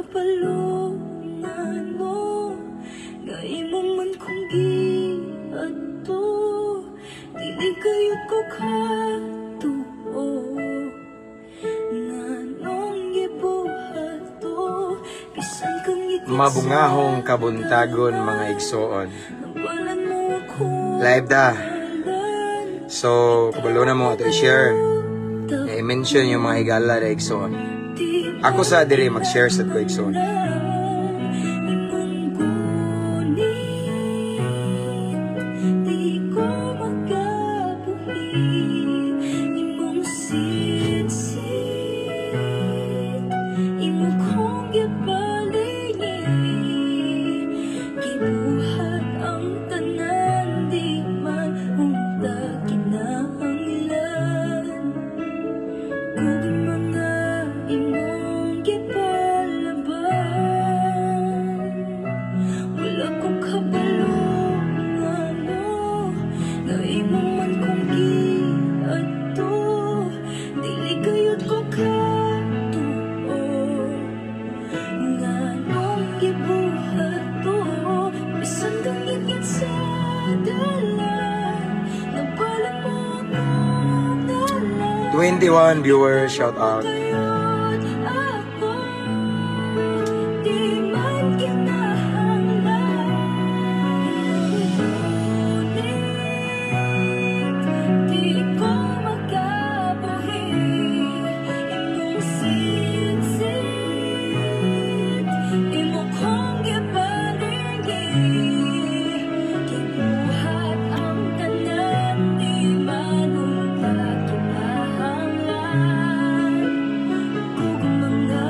Kabalo ngano nga imo man kong giadto. Dili kayod ko katuo nganong gibuhat to bisan kang ngiti. Mabungahong kabuntagon, mga igsoon. Nabalan mo ako. Live da. So, kabalo na mo ato i-share. I-mention yung mga higala da, igsoon. Ako sa diri mag-share sa ko, igsoon. Imong gunit, di ko makabuhi. Imong sitsit, imo kong gipalingi. Gibuhat ang tanan, di man unta kinahanglan. Kung mga imong gipalaban, wala ko kabalo ngano nga imo man kong giadto. Dili kayod ko katuo nganong gibuhat to bisan kang ngitngit sa dalan. Nabalan mo akong dalan. 21 viewers, shout out. Kayod ako, di man kinahanglan. Ngunit di ko makabuhi. Imong sitsit, imo kong gipalingi. Gibuhat ang tanan, di man unta kinahanglan. Kung mga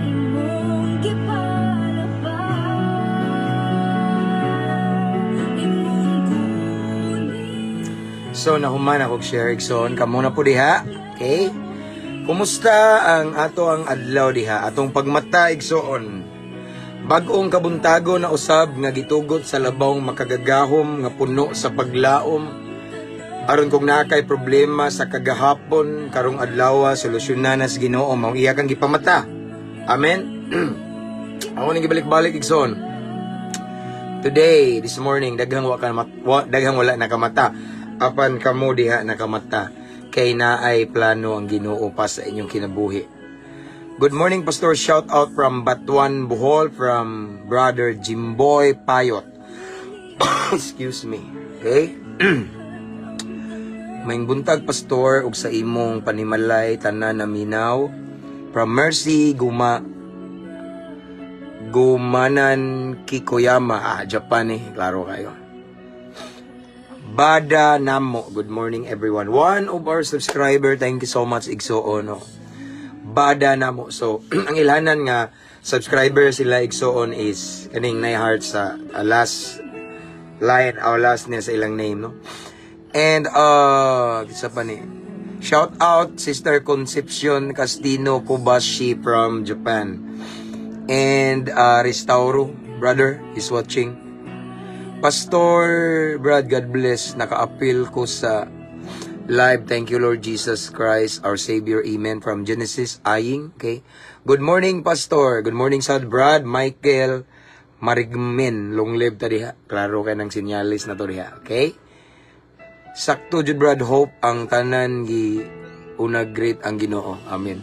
imong gipalaban, imong gunit. So, nahuman ako share, igsoon. Kamo na po diha. Okay? Kumusta ang ato ang adlaw diha? Atong pagmata, igsoon. Bag-ong kabuntago na usab nga gitugot sa labawng makagagahom nga puno sa paglaom. Aron kung naa kay problema sa kagahapon, karong adlaw solusyonan na sa Ginoo, mao iya kang gipamata. Amen. Ako ning gibalik-balik, igsoon. Today, this morning, daghang wa ka daghang wala nakamata. Apan kamo diha nakamata kay naay plano ang Ginoo pa sa inyong kinabuhi. Good morning, Pastor. Shout out from Batuan, Bohol, from Brother Jimboy Payot. Excuse me. Okay? Maayong buntag, Pastor, ug sa imong panimalay tanan naminaw. From Mercy Gumanan Kikoyama, ah, Japan eh, klaro kayo. Bada Namo, good morning, everyone. One of our subscriber, thank you so much, igsoon. No? Bada Namo. So, ang ilhanan nga subscriber sila, igsoon, is kaning nay heart sa last line, our last niya sa ilang name, no? And, isa pa ni, shout out Sister Concepcion Castino Kobashi from Japan. And Restauro, brother, is watching. Pastor Brad, God bless. Naka-apil ko sa live. Thank you, Lord Jesus Christ, our Savior. Amen. From Genesis, Aying. Okay. Good morning, Pastor. Good morning, Sad Brad, Michael, Marigmin. Long live ta diha. Klaro kay ng sinyalis na to diha. Okay? Sakto jud, Brad. Hope ang tanan gi unag great ang Ginoo. Amen.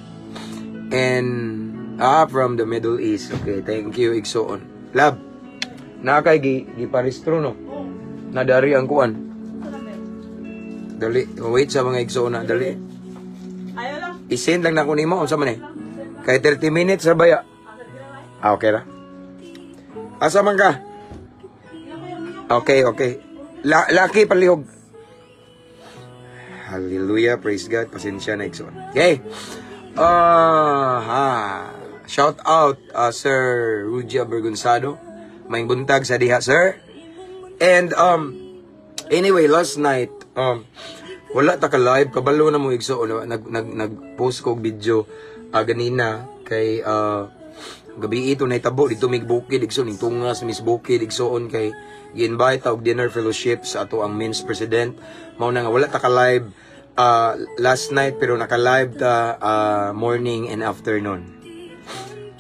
And from the Middle East. Okay, thank you, igsoon. Love. Na kay giparistro no. Nadari ang kuan. Dali, wait sa mga igsoon na dali. Ayaw lang. I-send lang na ko nimo unsa man eh. Kay 30 minutes ra baya. Ah, okay ra. Asa man ka? Okay. Laki palihog. Hallelujah, praise God. Pasensya na, igsoon. Okay. Ha. Shout out Sir Rugia Bergonzado. Maayong buntag sa diha, sir. And anyway, last night wala ta ka live, kabalo na mo, igsoon, nag nag nag-post ko og video ganina kay gabi ito nahitabo dito mig bukid, igsoon, ning tunga sa Miss Bukid, igsoon, kay gi-invite og dinner fellowship sa ato ang men's president. Mao na nga wala ta ka live last night, pero naka-live ta morning and afternoon.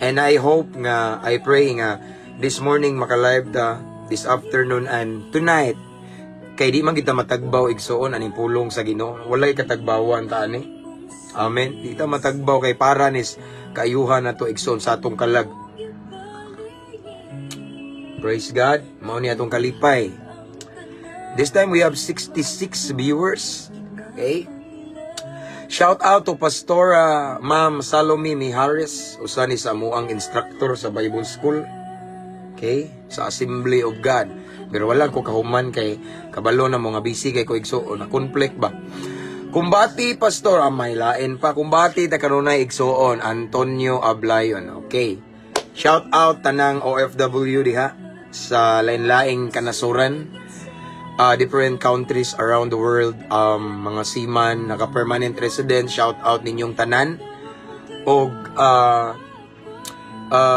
And I hope nga, I pray nga this morning maka-live ta, this afternoon and tonight, kay di man kita matagbaw, igsuon, aning pulong sa Ginoo. Walay katagbawan ta ani. Amen. Di ta matagbaw kay para nis kaayuhan nato, igsuon, sa atong kalag. Praise God. Mao ni atong kalipay. This time we have 66 viewers. Okay? Shout out to Pastora Ma'am Salome Mihares, usa ni sa amuang instructor sa Bible School. Okay? Sa Assembly of God. Pero wala ko kahuman kay kabalo na mga busy kay ko, igsuon, na conflict ba. Kumbati, Pastor, amay lain pa. Kumbati ta kanunay, igsuon, Antonio Ablayon. Okay. Shout out tanang OFW diha sa lain-laing kanasuran, different countries around the world, mga seaman, naka-permanent resident, shout out ninyong tanan. Og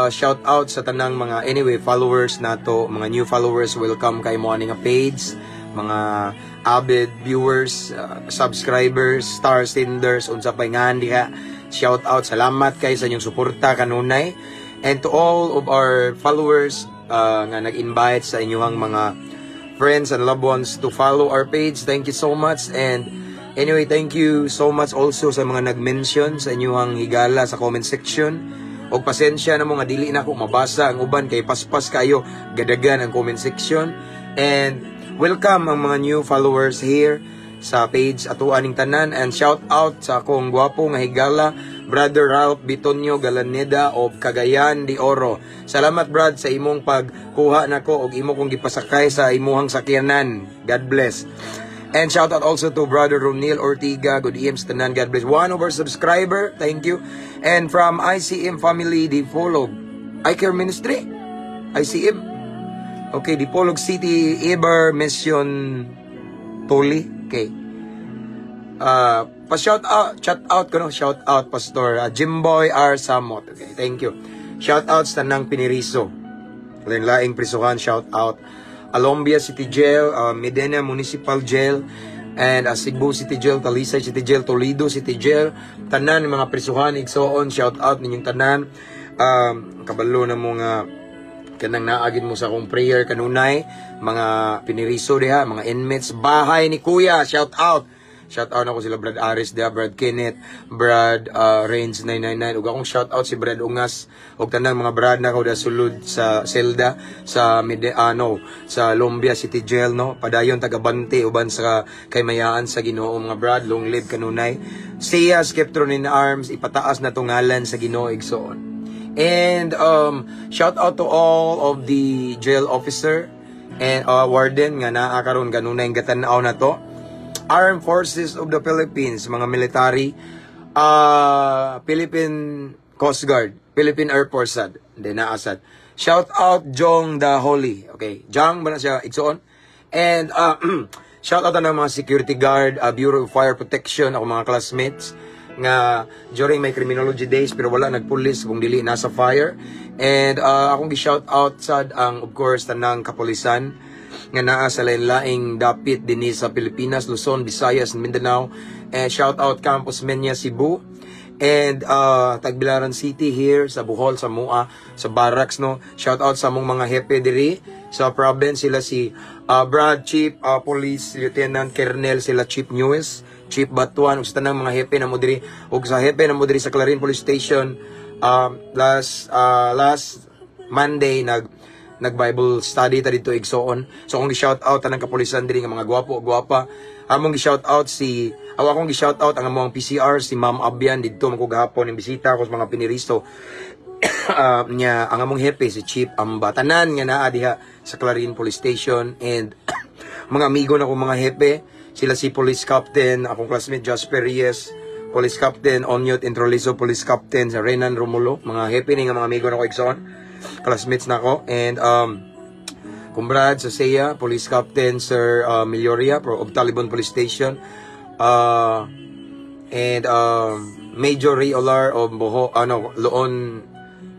shout out sa tanang mga, anyway, followers nato, mga new followers, welcome kay mo ani nga page, mga avid viewers, subscribers, star senders, unsa pa nga diha. Shout out, salamat kay sa inyong suporta kanunay. And to all of our followers nga nag-invite sa inyong mga friends and loved ones to follow our page. Thank you so much. And anyway, thank you so much also sa mga nag-mention sa inyong higala sa comment section. Og pasensya na mo nga dili na ako mabasa ang uban kay paspas kayo gadagan ang comment section. And welcome ang mga new followers here sa page ato aning tanan, and shout out sa akong gwapo nga higala, Brother Ralph Bitonio Galaneda of Cagayan de Oro. Salamat, Brad, sa imong pagkuha nako og imo kong gipasakay sa imuhang sakyanan. God bless. And shout out also to Brother Ronil Ortiga. Good evening sa tanan. God bless. One of our subscriber. Thank you. And from ICM family, Dipolog. iCare Ministry. ICM. Okay, Dipolog City, Iber Mission Tuli. Okay. Pa-shout out, shout out ko no, shout out Pastor Jimboy R. Samot. Okay, thank you. Shout out sa tanang piniriso. Lain-laing prisuhan, shout out. Alombia City Jail, Medina Municipal Jail, and Cebu City Jail, Talisay City Jail, Toledo City Jail, tanan mga prisuhan, igsoon, shout out ninyong tanan. Kabalo na mo nga kanang naagin mo sa akong prayer kanunay, mga piniriso diha, mga inmates, bahay ni Kuya, shout out. Shout out nako sila Brad Aris diha, Brad Kenneth, Brad Range 999, ug akong shout out si Brad Ungas ug tanang mga brad nako da sulod sa selda sa Mede, ano, sa Lumbia City Jail, no. Padayon tagabante uban sa kaymayaan sa Ginoo, mga brad, long live kanunay. Siya Skeptron in arms, ipataas na tungalan sa Ginoo, igsoon. And shout out to all of the jail officer and warden nga naa karon kanunay gatan-aw na to. Armed Forces of the Philippines, mga military, Philippine Coast Guard, Philippine Air Force sad, hindi naa sad. Shout out Jong the Holy. Okay, Jong ba na siya, igsoon? And shout out na mga security guard, Bureau of Fire Protection, ako mga classmates nga during my criminology days pero wala nagpulis kung dili nasa fire. And akong gi-shout out sad ang, of course, tanang kapulisan nga naa sa lain-laing dapit dinhi sa Pilipinas, Luzon, Visayas, and Mindanao. And shout out Campus Menya Cebu and Tagbilaran City here sa Bohol, sa Mua, sa Barracks, no. Shout out sa among mga hepe diri sa province, sila si Brad Chief Police Lieutenant Colonel, sila Chief News, Chief Batuan, ug sa tanang mga hepe na mo diri, ug sa hepe na mo diri sa Clarin Police Station. Last Monday nag Bible study ta dito, igsoon. So akong gi-shout out tanang kapulisan diri nga mga gwapo, gwapa. Among gi-shout out si aw akong gi-shout out ang among PCR, si Ma'am Abian, didto man ko gahapon yung bisita ko sa mga piniristo. Nya ang among hepe si Chief Amba, tanan nga naa diha sa Clarin Police Station, and mga amigo na akong mga hepe, sila si Police Captain, akong classmate Jasper Reyes, Police Captain Onyot Introliso, Police Captain sa Renan Romulo, mga hepe ni nga mga amigo na ko, igsoon, classmates na ko, and Kumbrad sa SEA, Police Captain Sir Milloria of Talibon Police Station, and Major Ray Olar of Boho, ano, Loon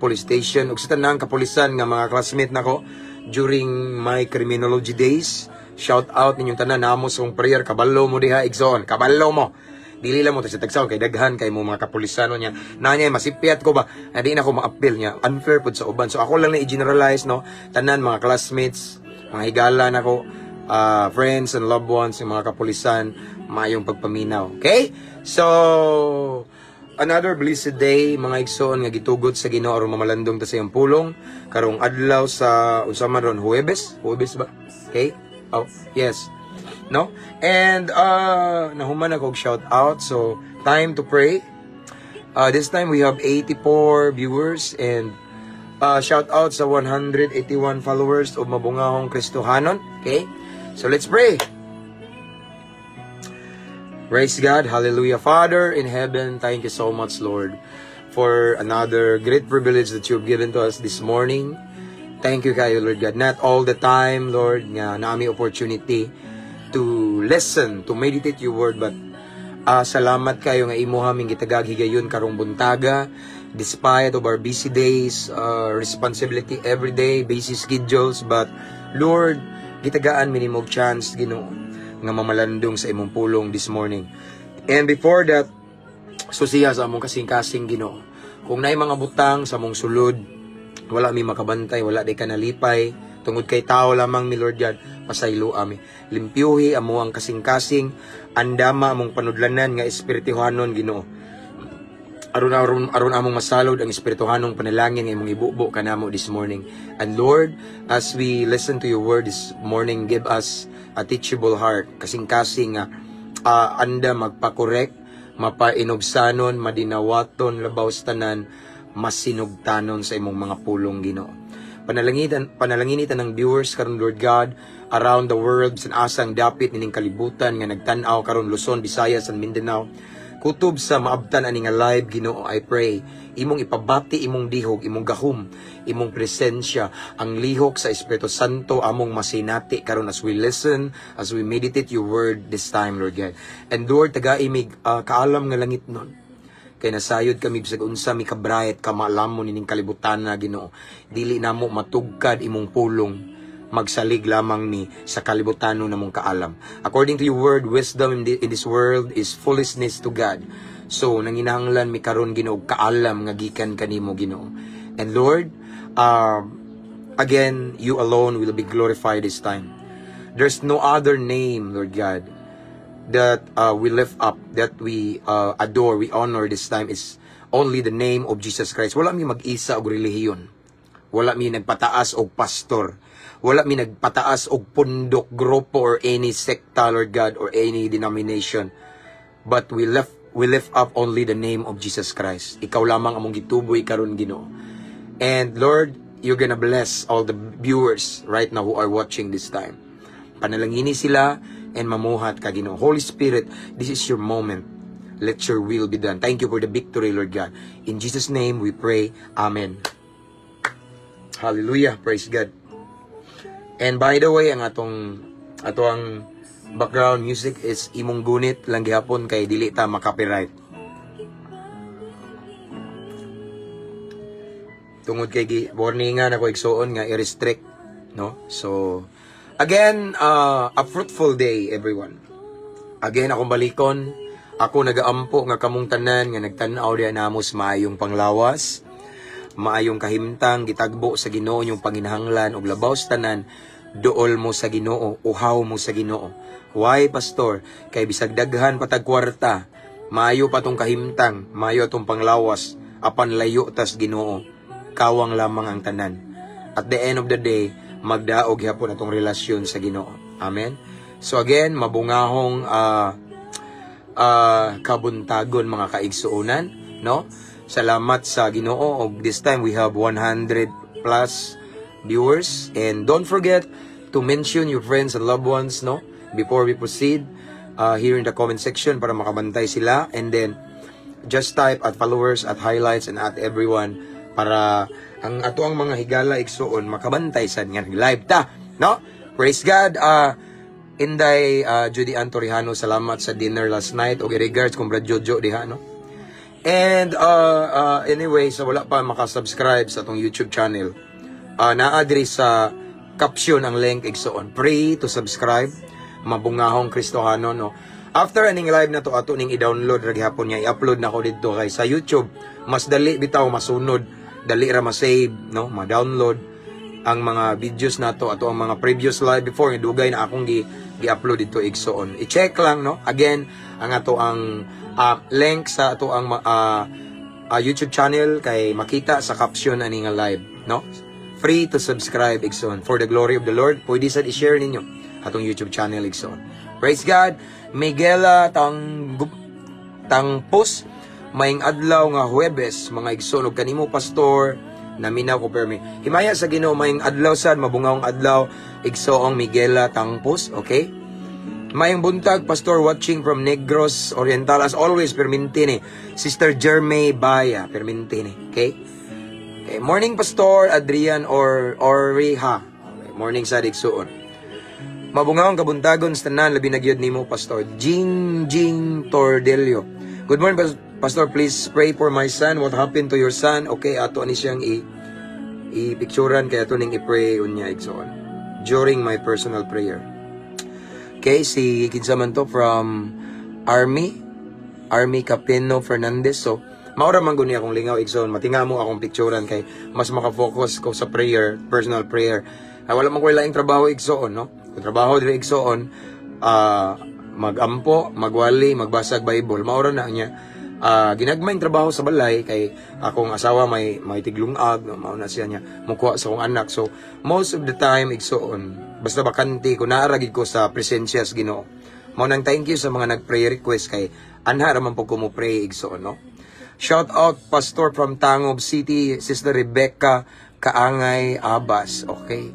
Police Station, ug sa tanang kapulisan nga mga classmate nako during my criminology days. Shout out ninyong tanan, namo sa akong prayer, kabalo mo diha, igsoon, kabalo mo. Dili lang mo sa tagsaon kay daghan kay mo mga kapulisano niya. Na niya masipyat ko ba, di na ako ma-appeal niya. Unfair pud sa uban. So ako lang na i-generalize, no. Tanan mga classmates, mga higala nako, friends and loved ones, yung mga kapulisan, maayong pagpaminaw. Okay? So, another blessed day, mga igsoon, nga gitugot sa Ginoo aron mamalandong ta sa iyang pulong karong adlaw sa unsa man ron, Huwebes, Huwebes ba? Okay? Oh, yes. No? And nahuman ako og shout out, so time to pray. This time we have 84 viewers and shout out sa 181 followers of Mabungahong Kristohanon. Okay? So let's pray. Praise God. Hallelujah. Father in heaven, thank you so much, Lord, for another great privilege that you've given to us this morning. Thank you kayo, Lord God. Not all the time, Lord, nga naa mi opportunity to listen, to meditate your word, but salamat kayo nga imo haming gitagag higayon karong buntaga despite of our busy days, responsibility every day, busy schedules, but Lord, gitagaan mi nimo og chance, Ginoo, nga mamalandong sa imong pulong this morning. And before that, susiya sa among kasing-kasing, Ginoo. Kung naay mga butang sa among sulod, wala mi makabantay, wala di ka nalipay, tungod kay tao lamang mi, Lord God, pasaylo ami. Limpyuhi amo ang kasing-kasing, andama among panudlanan nga espirituhanon, Ginoo. Aron among masalod ang espirituhanong panalangin nga imong ibubo kanamo this morning. And Lord, as we listen to your word this morning, give us a teachable heart, kasing-kasing nga anda magpa-correct, mapainubsanon, madinawaton, labaw sa tanan, masinugtanon sa imong mga pulong, Ginoo. Panalanginitan ng viewers karon, Lord God, around the world, sa asang dapit nining kalibutan nga nagtan-aw karon, Luzon, Visayas and Mindanao. Kutob sa maabtan ani nga live, Ginoo, I pray imong ipabati imong dihog, imong gahom, imong presensya, ang lihok sa Espiritu Santo among masinati karon as we listen, as we meditate your word this time, Lord God. And Lord, tagai mig kaalam nga langit nun. Kay nasayod kami bisag unsa mi kabrayet kamaalamon nining kalibutan na, Ginoo. Dili namo matugkad imong pulong, magsalig lamang ni sa kalibutano namong kaalam. According to your word, wisdom in this world is foolishness to God. So, nanginahanglan mi karon, Ginoo, kaalam nga gikan kanimo, Ginoo. And Lord, again, you alone will be glorified this time. There's no other name, Lord God, that we lift up, that we adore, we honor this time is only the name of Jesus Christ. Wala mi mag-isa og relihiyon. Wala mi nagpataas og pastor. Wala mi nagpataas og pundok, grupo, or any sekta, Lord God, or any denomination. But we lift up only the name of Jesus Christ. Ikaw lamang among gituboy karon, Ginoo. And Lord, you're gonna bless all the viewers right now who are watching this time. Panalangini sila and mamuhat ka, Ginoo. Holy Spirit, this is your moment. Let your will be done. Thank you for the victory, Lord God. In Jesus' name we pray. Amen. Hallelujah. Praise God. And by the way, ang atong ato ang background music is Imong Gunit lang gihapon kay dili ta makopyright. Tungod kay gi warningan ako igsuon nga i-restrict, no? So again, a fruitful day, everyone. Again, akong balikon, ako nagaampo nga kamong tanan nga nagtan-aw diha namo sa maayong panglawas, maayong kahimtang, gitagbo sa Ginoo yung panginahanglan ug labaw sa tanan, duol mo sa Ginoo, uhaw mo sa Ginoo. Why, pastor? Kay bisag daghan patag kwarta, maayo pa tong kahimtang, maayo atong panglawas, apan layo tas Ginoo, kawang lamang ang tanan. At the end of the day, magdaog gyapon atong relasyon sa Ginoo. Amen. So again, mabungahong kabuntagon, mga kaigsuonan, no? Salamat sa Ginoo og this time we have 100 plus viewers, and don't forget to mention your friends and loved ones, no? Before we proceed, here in the comment section para makabantay sila, and then just type at followers, at highlights, and at everyone para ang ato ang mga higala igsuon makabantay sad nga live ta, no? Praise God. Inday Judy Ann Torijano, salamat sa dinner last night og regards kung Brad Jojo diha, no? And anyway, sa wala pa makasubscribe sa atong YouTube channel, naa diri sa caption ang link, igsuon. Pray to subscribe, Mabungahong Kristohano, no? After aning live na to, ato ning i-download ra gihapon niya, i-upload na ko didto kay sa YouTube mas dali bitaw masunod, dali ra ma-save, no, ma-download ang mga videos nato, ato ang mga previous live before nga dugay na akong gi gi-upload dito, igsoon. I-check lang, no? Again, ang ato ang link sa ato ang YouTube channel kay makita sa caption ani nga live, no? Free to subscribe, igsoon. For the glory of the Lord, pwede sad i-share ninyo atong YouTube channel, igsoon. Praise God. Miguela Tang Tangpos, maayong adlaw nga Huwebes mga igsoon ug kanimo, pastor, naminaw ko permi. Himaya sa Ginoo, maayong adlaw sad, mabungawong adlaw, igsoong Miguela Tangpos, okay? Maayong buntag, pastor, watching from Negros Oriental. As always, perminti ni Sister Jermay Baya, perminti ni, okay? Okay, morning, Pastor Adrian or Oriha. Okay, morning sa igsuon. Mabungawong kabuntagon sa tanan, labi na gyud nimo, Pastor Jing Jing Tordelio. Good morning, Pastor, please pray for my son. What happened to your son? Okay, ato ani siyang i i-picturean kaya ato ning i-pray unya, igsoon. During my personal prayer. Okay, si kinsa man to from Army Army Capeno Fernandez. So, maura man guni akong lingaw, igsoon. Matinga mo akong picturean kay mas makafocus ko sa prayer, personal prayer. Ay, wala man ko laing trabaho, igsoon, no? Kung trabaho diri, igsoon, magampo, magwali, magbasag Bible, maura na niya. Ginagmayng trabaho sa balay kay akong asawa may tiglungag, no, mao na siya niya mukuha sa akong anak. So most of the time, igsoon, basta bakante ko, naa ra gid ko sa presensya sa Ginoo. Mao nang thank you sa mga nag-pray request kay anha ra man po ko mo pray, igsoon, no? Shout out, Pastor, from Tangub City, Sister Rebecca Kaangay Abbas. Okay.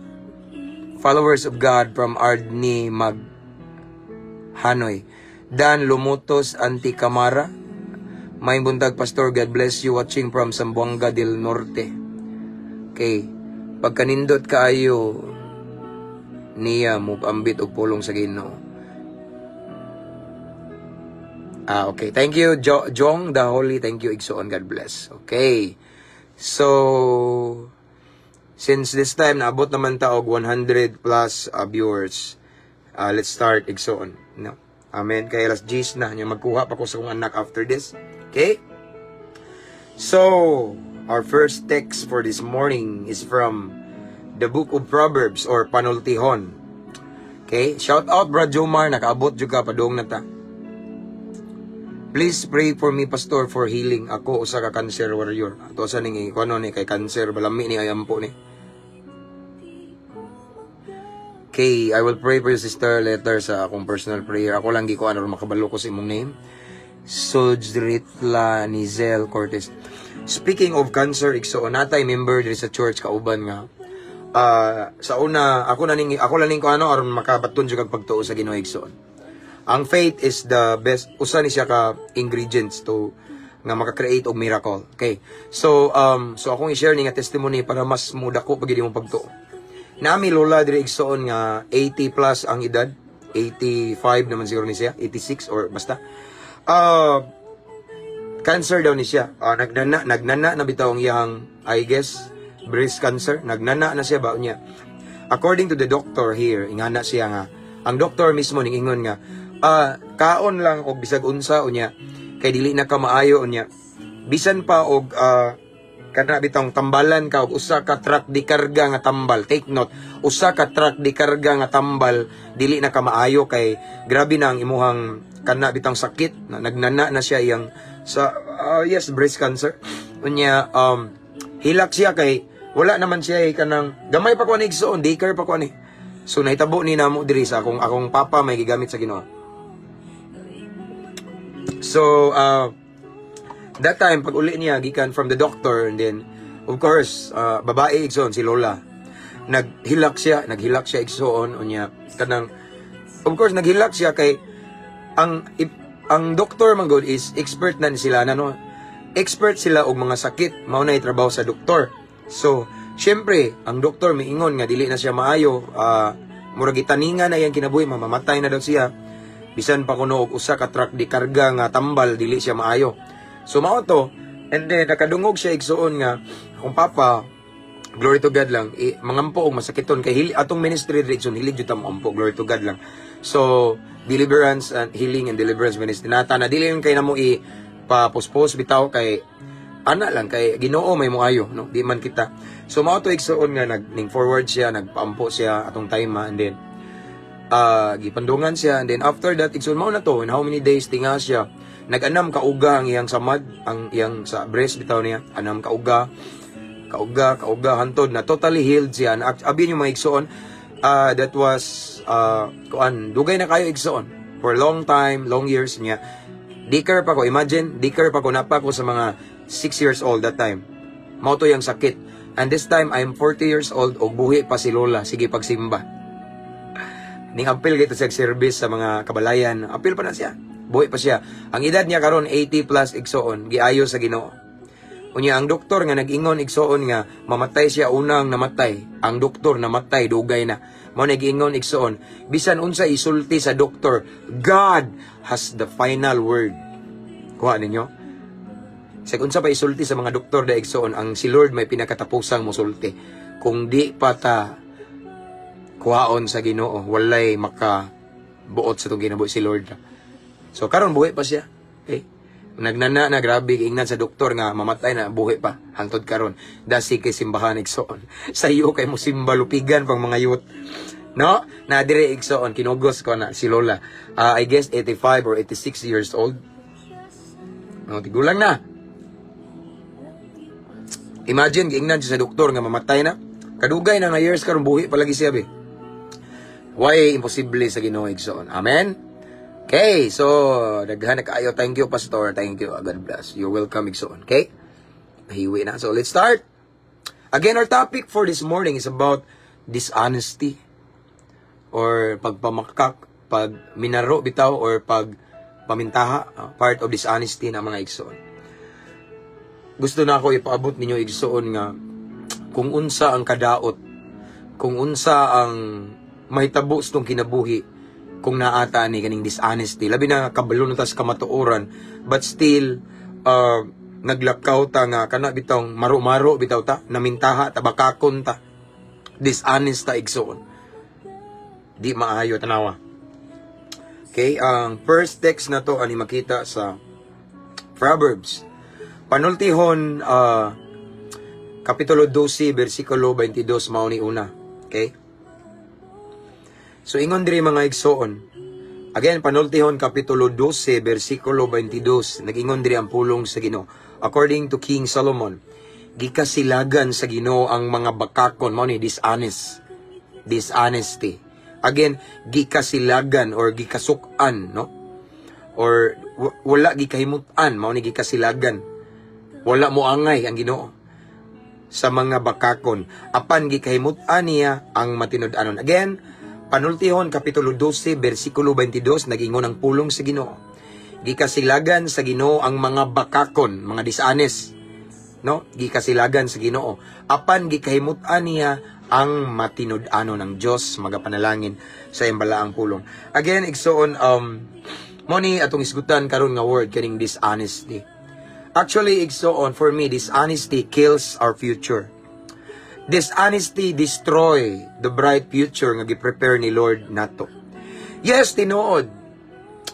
Followers of God from Ardni Mag Hanoy. Dan Lumutos Anticamara. Maayong buntag, Pastor. God bless you. Watching from Zamboanga del Norte. Okay. Pagkanindot kaayo niya mo ambit og pulong sa Ginoo. Ah, okay. Thank you, Jong the Holy. Thank you, igsoon. God bless. Okay. So, since this time, naabot naman ta og 100 plus viewers. Let's start, igsoon. No? Amen. Kaya alas 10 na. Nya magkuha pa ko sa akong anak after this. Okay? So, our first text for this morning is from the book of Proverbs or Panultihon. Okay? Shout out, Brad Jomar. Nakaabot jud ka. Padung na ta. Please pray for me, Pastor, for healing. Ako, usa ka cancer warrior. Ato sa ning ikuano ni kay cancer, balami ni ayampo ni. Okay, I will pray for you, sister, later sa akong personal prayer. Ako lang gikuan aron makabalo ko sa imong name. Sujritla Nizel Cortez. Speaking of cancer, igsoon, natay member diri sa church kauban nga sa una ako lang ning kuano aron makabaton jud kag pagtuo sa Ginoo, igsoon. Ang faith is the best, usa ni siya ka ingredients to nga maka-create og miracle. Okay. So akong i-share ni nga testimony para mas mudako pag imong pagtuo. Nami lola diri, igsoon, nga 80 plus ang edad, 85 naman siguro ni siya, 86 or basta. Cancer daw ni siya. Nagnana na bitaw ang iyang, I guess, breast cancer. Nagnana na siya ba niya. According to the doctor here, ingana siya nga, ang doktor mismo ning ingon nga, kaon lang og bisag unsa unya kay dili na ka maayo unya. Bisan pa og kana bitong tambalan ka og usa ka truck di karga nga tambal. Take note, usa ka truck di karga nga tambal, dili na ka maayo kay grabe na ang imuhang kana bitang sakit na nagnana na siya iyang sa yes, breast cancer. Unya hilak siya kay wala naman siya eh, kanang gamay pa ko ani, igsoon, daycare pa ko ani. So nahitabo ni namo diri sa akong papa may gigamit sa Ginoo. So that time pag uli niya gikan from the doctor and then of course babae, igsoon, si lola, naghilak siya, igsoon. Unya kanang of course naghilak siya kay ang doktor man gud is expert na ni sila na, no, expert sila og mga sakit, mao na trabaho sa doktor. So syempre ang doktor miingon nga dili na siya maayo, murag gitaninga na iyang kinabuhi, mamamatay na daw siya, bisan pa kuno og usa ka truck di karga nga tambal dili siya maayo. So mao to, and then nakadungog siya, igsoon, nga akong papa, glory to God lang, mangampo og masakiton kay hili, atong ministry diri, igsoon, hilig jud ta moampo, glory to God lang. So Deliverance and healing and deliverance ministry nata na dili yung kay namo i papuspos bitaw, kay ana lang, kay Ginoo may moayo, no? Di man kita. So mao to, igsuon, nga nag ning forward siya, nagpaampo siya atong time, and then gipandungan siya, and then after that, igsuon, mao na to, in how many days tinga siya, nag-anam kauga ang iyang samad, ang iyang sa breast bitaw niya, anam kauga, kauga, kauga, hantod na totally healed siya. Na abi yung mga igsuon, that was kuan, dugay na kayo, igsuon, for long time, long years niya. Daycare pa ko, imagine, daycare pa ko, napa ko sa mga 6 years old that time. Mao to yung sakit. And this time, I'm 40 years old, og buhi pa si Lola, sige pagsimba. Ning apil kito sa service sa mga kabalayan, apil pa na siya. Buhi pa siya. Ang edad niya karon 80 plus, igsoon, giayo sa Ginoo. Unya ang doktor nga nag-ingon, igsoon, nga mamatay siya, unang namatay. Ang doktor namatay dugay na. Mao nag-ingon, igsoon, bisan unsa isulti sa doktor, God has the final word. Kuha ninyo? Sa unsa pa isulti sa mga doktor da, igsoon, ang si Lord may pinakatapusang musulti. Kung di pa ta kuhaon sa Ginoo, walay maka buot sa itong kinabuhi, si Lord. So karon buhi pa siya. Okay? Nagnana na grabe ingnan sa doktor nga mamatay na, buhi pa hangtod karon. Dasi kay simbahan, igsoon. Sa iyo kay mo simba, lupigan pang mga youth. No? Na dire, igsoon, kinugos ko na si Lola. I guess 85 or 86 years old. No, tigulang na. Imagine, giingnan siya sa doktor nga mamatay na. Kadugay na nga years, karon buhi palagi siya be. Why imposible sa Ginoo, igsoon. Amen. Okay, so daghan na kaayo. Thank you, Pastor. Thank you. God bless. You're welcome, igsoon. Okay? Hiwi na. So let's start. Again, our topic for this morning is about dishonesty or pagpamakak, pag minaro bitaw or pag pamintaha, part of dishonesty na, mga igsoon. Gusto na ako ipaabot ninyo, igsoon, nga kung unsa ang kadaot, kung unsa ang mahitabo sa tong kinabuhi kung naata ni kaning dishonesty, labi na kabalo na ta sa kamatuoran, but still naglakaw ta nga kana bitong maro-maro bitaw ta, namintaha ta, bakakon ta, dishonest ta, igsoon, di maayo. Tanawa. Okay, ang first text na to ani makita sa Proverbs, Panultihon, kapitulo 12 bersikulo 22, mao ni una. Okay? So ingon diri, mga igsoon. Again, Panultihon kapitulo 12 bersikulo 22, nag-ingon diri ang pulong sa Ginoo. According to King Solomon, gikasilagan sa Ginoo ang mga bakakon, mao ni dishonest. Dishonesty. Again, gikasilagan or gikasuk-an, no? Or wala gikahimut-an, mao ni gikasilagan. Wala mo angay ang Ginoo sa mga bakakon. Apan gikahimut-an niya ang matinud-anon. Again, Panultihon kapitulo 12 bersikulo 22, nagingon ang pulong sa Ginoo. Gikasilagan sa Ginoo ang mga bakakon, mga dishonest. No? Gikasilagan sa Ginoo. Apan gikahimut-an niya ang matinud-anon. Ng Dios magapanalangin sa iyang balaang pulong. Again, igsoon, mo ni atong isgutan karon nga word, kaning dishonesty. Actually, igsoon, for me, dishonesty kills our future. Dishonesty destroy the bright future nga gi-prepare ni Lord nato. Yes, tinuod.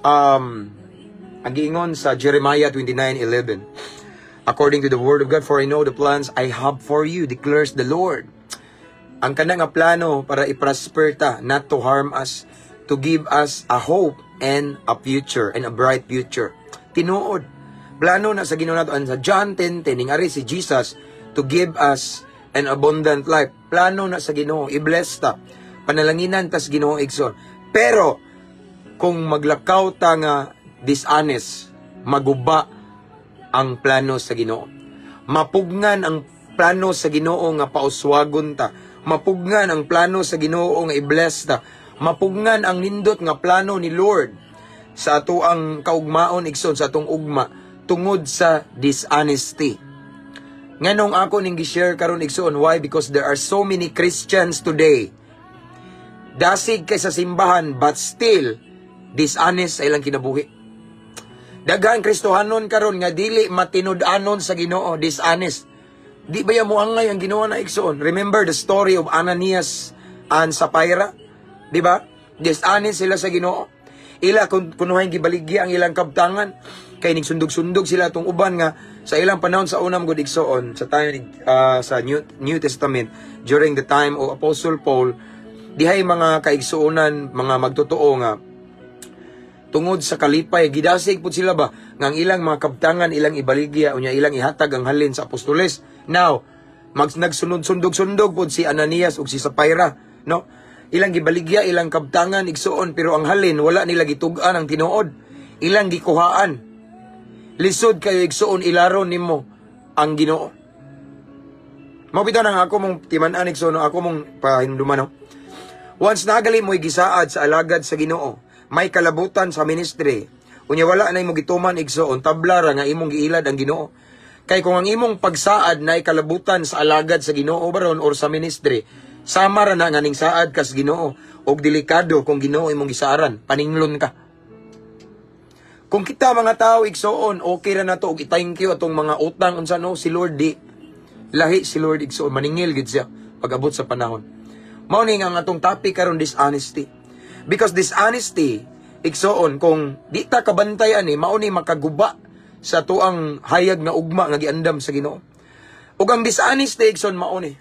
Ang giingon sa Jeremiah 29:11, according to the word of God, "For I know the plans I have for you, declares the Lord." Ang kana nga plano para i-prosper ta, not to harm us, to give us a hope and a future, and a bright future. Tinuod. Plano na sa Ginoo nato ang sa John 10:10, ning ari si Jesus to give us an abundant life. Plano na sa Ginoo, i-bless ta. Panalanginan tas Ginoo, igsoon. Pero kung maglakaw ta nga dishonest, maguba ang plano sa Ginoo. Mapugnan ang plano sa Ginoo nga pauswagon ta. Mapugnan ang plano sa Ginoo nga i-bless ta. Mapugnan ang nindot nga plano ni Lord sa ato ang kaugmaon, igsoon, sa atong ugma tungod sa dishonesty. Nganong ako ning gi-share karon, igsoon? Why? Because there are so many Christians today. Dasig kay sa simbahan but still dishonest sa ilang kinabuhi. Daghan Kristohanon karon nga dili matinud-anon sa Ginoo, dishonest. Di ba ya mo angay ang Ginoo na, igsoon? Remember the story of Ananias and Sapphira? Di ba? Dishonest sila sa Ginoo. Ila kun kunuhay gibaligya ang ilang kabtangan kay ning sundog-sundog sila atong uban nga sa ilang panahon sa unang gud, igsoon, sa time sa New Testament, during the time of Apostle Paul, dihay mga kaigsuonan, mga magtotoo nga tungod sa kalipay gidasig pud sila ba nga ang ilang mga kabtangan ilang ibaligya, unya ilang ihatag ang halin sa apostoles. Now mag nagsunod-sundog-sundog pud si Ananias ug si Sapphira, no? Ilang gibaligya ilang kabtangan, igsuon, pero ang halin wala nila gitug-an ang tinuod, ilang gikuhaan. Lisod kayo, igsuon, ilaron nimo ang Ginoo. Mao bitaw nang ako mong timan-an, igsuon, no? Ako mong pahinumduman, no? Once nagali mo gisaad sa alagad sa Ginoo, may kalabutan sa ministry, unya wala na imo gituman, igsuon, tabla ra nga imong giilad ang Ginoo. Kay kung ang imong pagsaad na kalabutan sa alagad sa Ginoo baron or sa ministry, sama ra na nga ning saad kas Ginoo og delikado kung Ginoo imong gisaaran, paninglon ka. Kung kita mga tao, igsuon, okay ra nato og i-thank you atong mga utang unsa, no, si Lord di lahi si Lord, igsuon, maningil gid siya pag-abot sa panahon. Mao ni nga ang atong topic karon, dishonesty. Because dishonesty, igsuon, kung di ta kabantay ani, mao ni makaguba sa tuang hayag nga ugma nga giandam sa Ginoo. Ug ang dishonesty, igsoon, mao ni.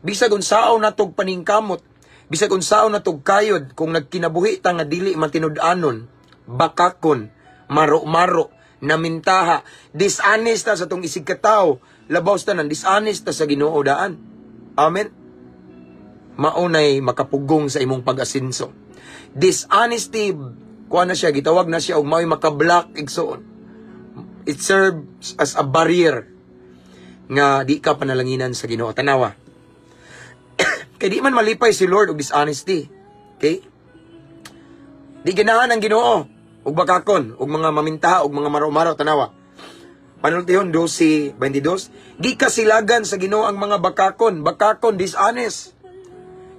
Bisag unsaon natog paningkamot, bisag unsaon natog kayod, kung nagkinabuhi ta nga dili matinud-anon, bakakon, maro-maro, namintaha, dishonest ta sa tong isig katawo, labaw sa tanan, dishonest ta sa Ginoo daan. Amen. Maunay makapugong sa imong pag-asinso. Dishonesty, kuha na siya, gitawag na siya og mao'y makablock, igsuon. It serves as a barrier nga di ka panalanginan sa Ginoo. Tanawa. Kay di man malipay si Lord og dishonesty. Okay? Di ganahan ang Ginoo og bakakon, og mga mamintaha, og mga maro-maro. Tanawa. Panultihon 12:22, gikasilagan sa Ginoo ang mga bakakon, bakakon, dishonest.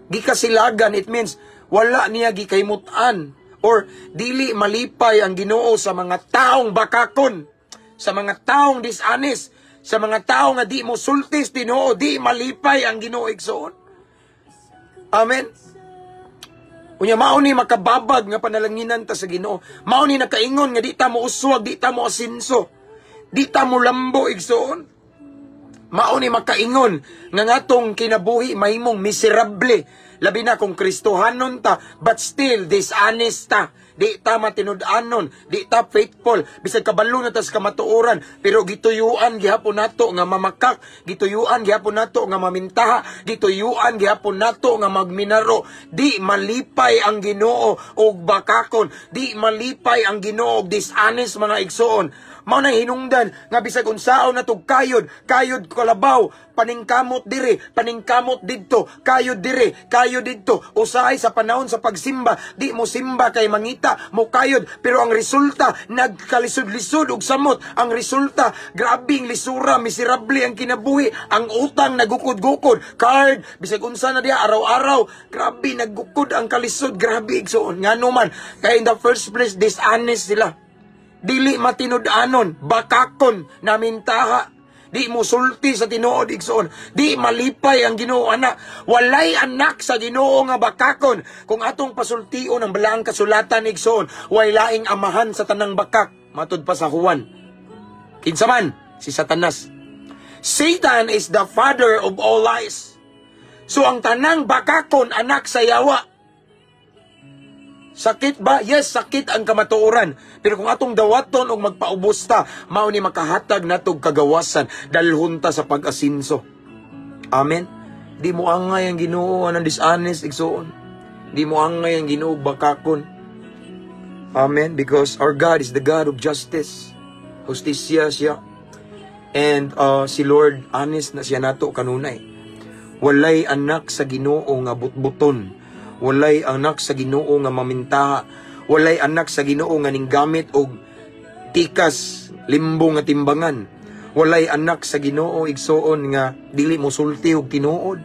Gikasilagan, it means wala niya gikahimut-an or dili malipay ang Ginoo sa mga taong bakakon, sa mga taong dishonest, sa mga tao nga di mo sultis tinuod, di malipay ang Ginoo, igsoon. Amen. Unya mao ni makababag nga panalanginan ta sa Ginoo. Mao ni nakaingon nga di ta mo uswag, di ta mo asinso. Di ta mo lambo, igsoon. Mao ni makaingon nga ngatong kinabuhi mahimong miserable. Labi na kung Kristohanon ta, but still dishonest ta. Di ta matinud-anon, di ta faithful. Bisag kabalo na ta sa kamatuoran, pero gituyuan gihapon nato nga mamakak, gituyuan gihapon nato nga mamintaha, gituyuan gihapon nato nga magminaro. Di malipay ang Ginoo og bakakon, di malipay ang Ginoo og dishonest, mga igsoon. Mao na hinungdan nga bisag unsaon natog kayod, kayod kalabaw, paningkamot diri, paningkamot didto, kayod diri, kayod didto. Usahay sa panahon sa pagsimba, di mo simba kay mangita, mo kayod, pero ang resulta nagkalisod-lisod og samot. Ang resulta, grabing lisura, miserable ang kinabuhi, ang utang nagukod-gukod, card, bisag unsa na diha araw-araw, grabe naggukod ang kalisod, grabe, igsoon. Ngano man, kay in the first place dishonest sila. Dili matinud-anon, bakakon, namintaha. Di mo sulti sa tinuod, igsoon. Di malipay ang Ginoo ana. Walay anak sa Ginoo nga bakakon. Kung atong pasultion ang balaang kasulatan, igsoon, way laing amahan sa tanang bakak. Matud pa sa Juan. Kinsa man? Si Satanas. Satan is the father of all lies. So ang tanang bakakon, anak sa yawa. Sakit ba? Yes, sakit ang kamatuoran. Pero kung atong dawaton og magpaubos ta, mao ni makahatag natog kagawasan, dalhon ta sa pag-asinso. Amen. Di mo angay ang Ginoo anang dishonest, igsoon. Di mo angay ang Ginoo bakakon. Amen. Because our God is the God of justice. Hustisya siya. And si Lord, honest na siya nato kanunay. Walay anak sa Ginoo nga butbuton. Walay anak sa Ginoo nga mamintaha. Walay anak sa Ginoo nga ninggamit og tikas limbo nga timbangan. Walay anak sa Ginoo, igsoon, nga dili mo sulti og tinuod.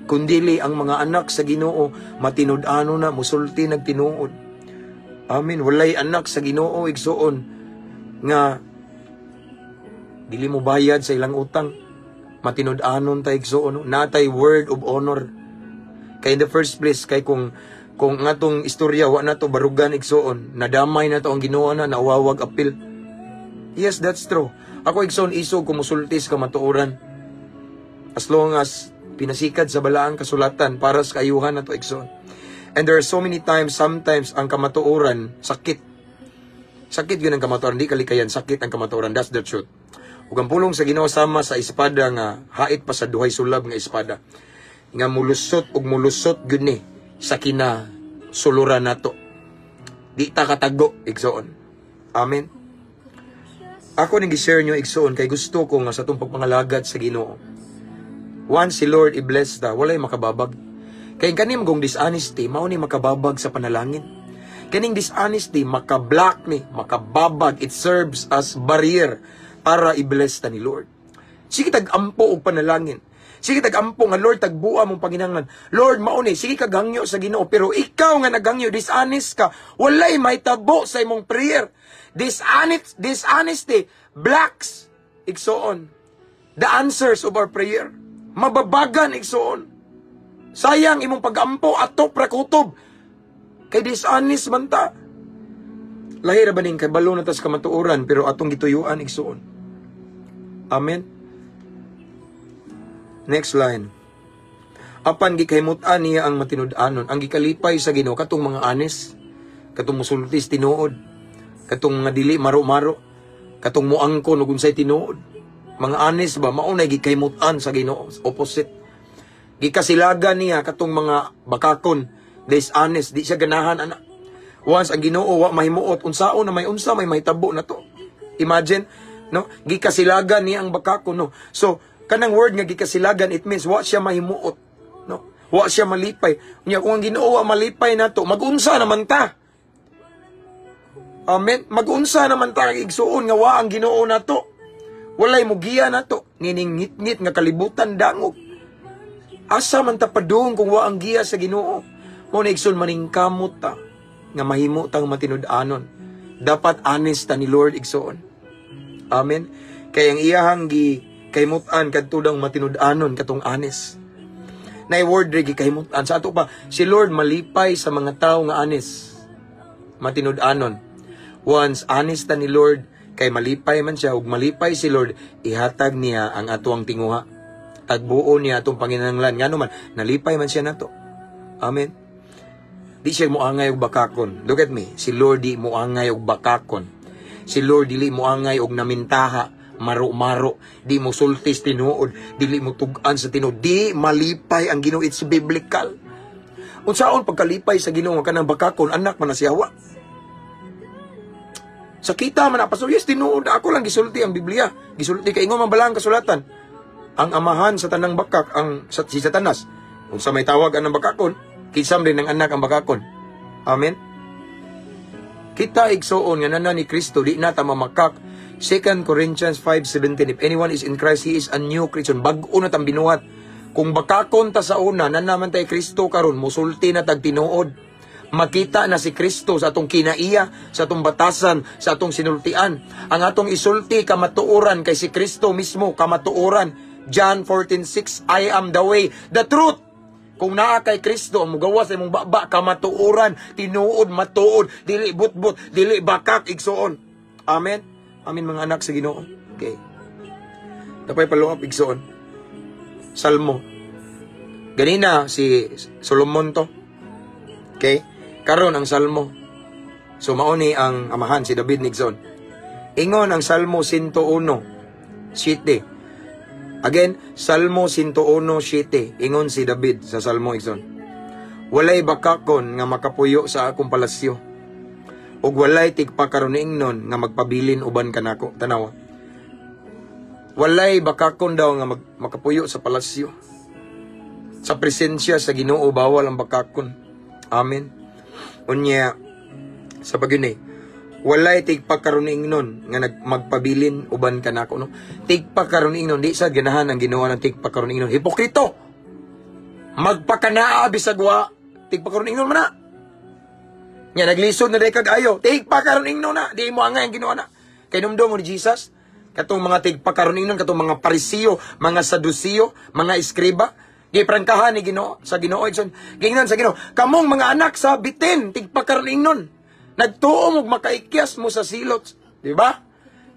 Kundili ang mga anak sa Ginoo matinud-ano na musulti nagtinuod. Amen. Walay anak sa Ginoo, igsoon, nga dili mo bayad sa ilang utang. Matinud-anon ta, igsoon, no? Natay word of honor. Kay in the first place, kay kung Kung nga tong istorya wa na to barugan, igsuon, nadamay na to ang Ginoo na nawawag apil. Yes, that's true. Ako, igsoon, isog ko musulti sa kamatuoran. As long as pinasikad sa balaang kasulatan para sa kaayuhan na to, igsoon. And there are so many times, sometimes ang kamatuoran sakit. Sakit yun ang kamatuoran, di kalikayan, sakit ang kamatuoran. That's the truth. Ug ang pulong sa Ginoo sama sa espada nga hait pa sa duhay sulab nga espada. Nga mulusot ug mulusot gyud ni sa kina suluran nato. Di ta katago, igsoon. Amen. Ako ning gi-share nyo, igsoon, kay gusto ko nga sa atong pagpangalagad sa Ginoo. Once si Lord i-bless ta, walay makababag. Kay kanim gong dishonesty, mao ni makababag sa panalangin. Kaning dishonesty, makablock ni, makababag, it serves as barrier para i-bless ta ni Lord. Sige tag-ampo og panalangin. Sige tag-ampo nga, "Lord, tagbuwa mong panginahanglan. Lord, mao ni," sige kag hangyo sa Ginoo, pero ikaw nga naghangyo, dishonest ka, walay mahitabo sa imong prayer. Dishonesty blocks, igsoon, the answers of our prayer. Mababagan, igsoon. Sayang imong pag-ampo, atop ra kutob. Kay dishonest man ta. Lahi ra ba ning kabalo na tas kamatuoran pero atong gituyuan, igsoon. Amen. Next line. Apan gikahimut-an niya ang matinud-anon. Ang gikalipay sa Ginoo katong mga honest, katong musultis tinuod, katong nga dili maro-maro, katong muangkon ug unsay tinuod. Mga honest ba, mao na gikahimut-an sa Ginoo, opposite. Gikasilagan niya katong mga bakakon, dishonest, di siya ganahan ana. Once ang Ginoo wa mahimuot, unsaon na may unsa may mahitabo na to. Imagine, no? Gikasilagan niya ang bakakon, no? So, kanang word nga gikasilagan, it means wa siya mahimuot, no? Wa siya malipay. Unya kung ang Ginoo wa malipay nato, magunsa naman ta. Amen. Magunsa naman ta, igsuon, nga wa ang Ginoo nato. Walay mugiya nato. Niningit-ngit nga kalibutan dangog. Asa man ta padung kung wa ang giya sa Ginoo? Mo na, igsoon, maningkamot ta nga mahimo tang matinud-anon. Dapat honest ta ni Lord, igsoon. Amen. Kay ang iyahang gi kahimutan kadto daw matinud-anon, katong honest. Na word re gikahimutan sa ato pa, si Lord malipay sa mga tao nga honest. Matinud-anon. Once honest ta ni Lord, kay malipay man siya, ug malipay si Lord, ihatag niya ang atuang tinguha. Tagbuo niya atong panginahanglan. Ngano man, nalipay man siya nato. Amen. Di siya moangay og bakakon. Look at me. Si Lord di moangay og bakakon. Si Lord dili moangay og namintaha, maro-maro, di mo sultis tinuod, dili mo tug-an sa tinuod, di malipay ang Ginoo. It's biblical. Unsaon pagkalipay sa Ginoo nga kanang bakakon, anak man na siya wa? Sa kita man na, Pastor, yes, tinuod, ako lang gisulti ang Biblia. Gisulti kay ingon man balaang kasulatan. Ang amahan sa tanang bakak ang si Satanas. Unsa may tawag ang bakakon, kinsam rin ang anak ang bakakon. Amen. Kita, igsuon, nga nana ni Kristo, di na ta mamakak. 2 Corinthians 5:17, "If anyone is in Christ, he is a new creature." Bag-o na tang binuhat. Kung bakakon ta sa una, nanaman tay Kristo karon, musulti na tag tinuod. Makita na si Kristo sa atong kinaiya, sa atong batasan, sa atong sinultian. Ang atong isulti kamatuoran kay si Kristo mismo kamatuoran. John 14:6, "I am the way, the truth." Kung naa kay Kristo, ang mugawas sa imong baba, kamatuoran, tinuod, matuod, dili butbut, dili bakak, igsuon. Amen. Amen, mga anak sa Ginoo. Okay. Napay follow up, igsuon. Salmo. Ganina si Solomon to. Okay? Karon ang Salmo. So mao ni ang amahan si David ni, igsoon. Ingon ang Salmo 101:7. Again, Salmo 101:7. Ingon si David sa Salmo, igsoon. "Walay bakakon nga makapuyo sa akong palasyo. Ug walay tigpakaroon nga magpabilin uban kanako." Tanawa. Walay bakakon daw nga makapuyo sa palasyo. Sa presensya sa Ginoo bawal ang bakakon. Amen. Unya sa pagyun walay tigpakaroon nga magpabilin uban kanako, no. Tigpakaroon, di sa ganahan ang Ginoo ng tigpakaroon. Hipokrito. Magpakanaa bisag wa, tigpakaroon man na. Nya naglisod na kag ayo, tigpakaroon na, di mo angay ang Ginoo na. Kay numdum mo ni Jesus, katong mga tigpakaroon, katong mga Parisiyo, mga Sadusiyo, mga eskriba, Giprangkahan ni Ginoo sa Ginoo, igsoon. Gingnan sa Ginoo, "Kamong mga anak sa bitin, tigpakaron ingnon. Nagtuo mo makaikyas mo sa silot," di ba?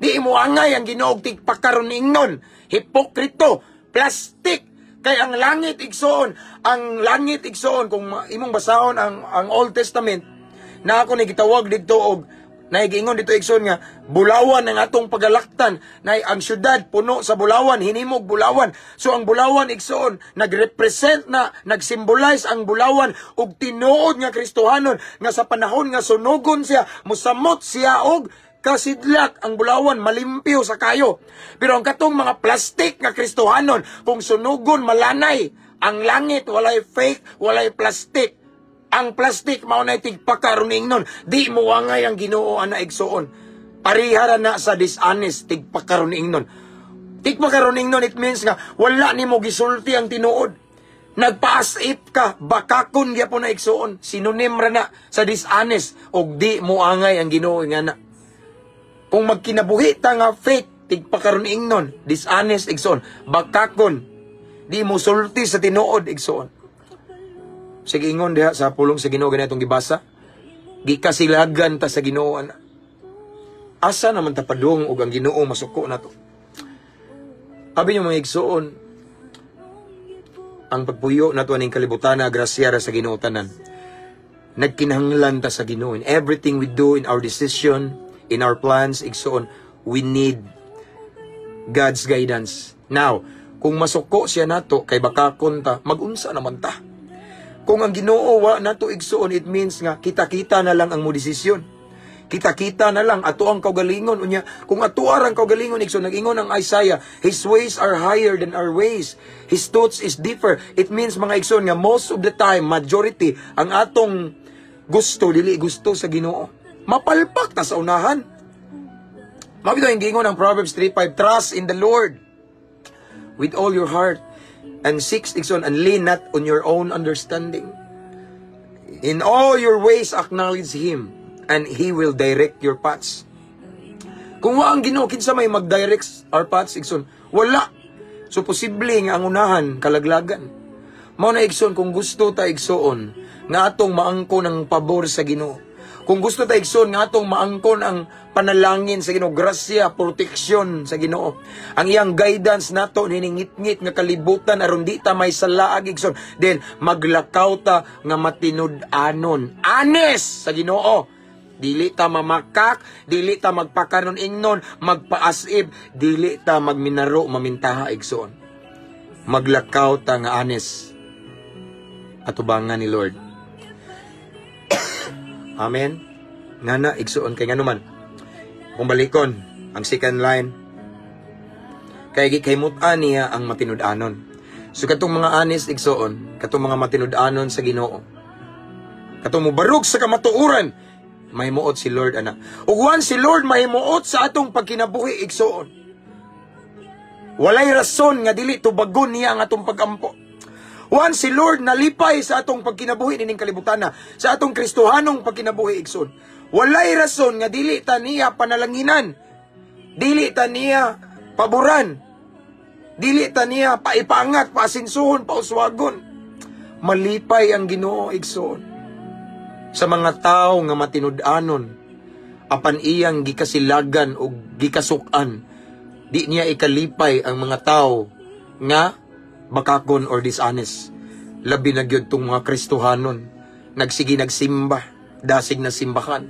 Di mo angay ang Ginoo og tigpakaron ingnon. Hipokrito, plastic. Kay ang langit, igsoon, ang langit, igsoon, kung imong basahon ang Old Testament, na ako ni gitawag didto og naigingon dito, igsoon, nga bulawan ang atong pagalaktan na ang syudad puno sa bulawan, hinimog bulawan. So ang bulawan, igsoon, nagrepresent na, nagsimbolize ang bulawan og tinuod nga Kristohanon nga sa panahon nga sunugon siya, musamot siya og kasidlak. Ang bulawan malimpyo sa kayo, pero ang katong mga plastic nga Kristohanon, kung sunugon, malanay. Ang langit walay fake, walay plastic. Ang plastic mao na tigpakaroning nun. Di mo angay ang Ginoo ana, igsoon. Parihara na sa dishonest, tigpakaroning nun. Tigpakaroning nun, it means nga wala nimo gisulti ang tinuod. Nagpa-as if ka, bakakon gyapon na, igsoon. Synonym ra na sa dishonest og di mo angay ang Ginoo nga na. Kung magkinabuhi ta nga fake, tigpakaroning nun, dishonest, igsoon, bakakon. Di mo sulti sa tinuod, igsoon. Sige, ingon diha sa pulong sa Ginoo ganitong gibasa. Gikasilagan ta sa Ginoo ana. Asa naman ta padung og ang Ginoo masuko nato? Abi niyo, mga igsoon, ang pagpuyo nato aning kalibutan, grasya ra sa Ginoo tanan. Nagkinahanglan ta sa Ginoo in everything we do, in our decision, in our plans, igsoon, we need God's guidance. Now, kung masuko siya nato kay bakakon ta, magunsa naman ta? Kung ang Ginoo wa nato, igsoon, it means nga kita-kita na lang ang mo desisyon. Kita-kita na lang ato ang kaugalingon. Unya, kung ato ang kaugalingon, igsoon, nag-ingon ang Isaiah, "His ways are higher than our ways. His thoughts is deeper." It means, mga igsoon, nga most of the time, majority, ang atong gusto, dili gusto sa Ginoo. Mapalpak ta sa unahan. Mao bitaw ang giingon ang Proverbs 3:5, "Trust in the Lord with all your heart and six, igsoon, and lean not on your own understanding. In all your ways acknowledge Him and He will direct your paths." Kung wa ang Ginoo, kinsa may mag-direct our paths, igsoon? Wala. So posible nga ang unahan kalaglagan. Mao na, igsoon, kung gusto ta, igsoon, nga atong maangkon ang pabor sa Ginoo. Kung gusto ta, igsoon, nga atong maangkon ang panalangin sa Ginoo, grasya, proteksyon sa Ginoo. Ang iyang guidance nato niningit-ngit nga kalibutan aron di ta may salaag, igsoon. Then maglakaw ta nga matinud-anon. Honest sa Ginoo. Dili ta mamakak, dili ta magpakaron ingnon, magpaasib, dili ta magminaro mamintaha, igsoon. Maglakaw ta nga honest atubangan ni Lord. Amen. Nga na, igsoon, kay nganuman. Kung balikon, ang second line, kay gikahimut-an niya ang matinud-anon. So katong mga honest, igsoon, katong mga matinud-anon sa Ginoo, katong mobarog sa kamatuoran, mahimuot si Lord ana. Ug once si Lord mahimuot sa atong pagkinabuhi, igsoon, walay rason nga dili tubagon niya ang atong pagampo. Once si Lord nalipay sa atong pagkinabuhi nining kalibutan na, sa atong Kristohanong pagkinabuhi, igsoon, walay rason nga dili ta niya panalanginan. Dili ta niya paboran. Dili ta niya paipaangat, paasinsuhon, pauswagon. Malipay ang Ginoo, igsoon, sa mga tao nga matinud-anon apan iyang gikasilagan o gikasukan. Di niya ikalipay ang mga tao nga bakakon or dishonest. Labi na gyud tong mga Kristohanon. Nagsige nagsimba, dasig na simbahan.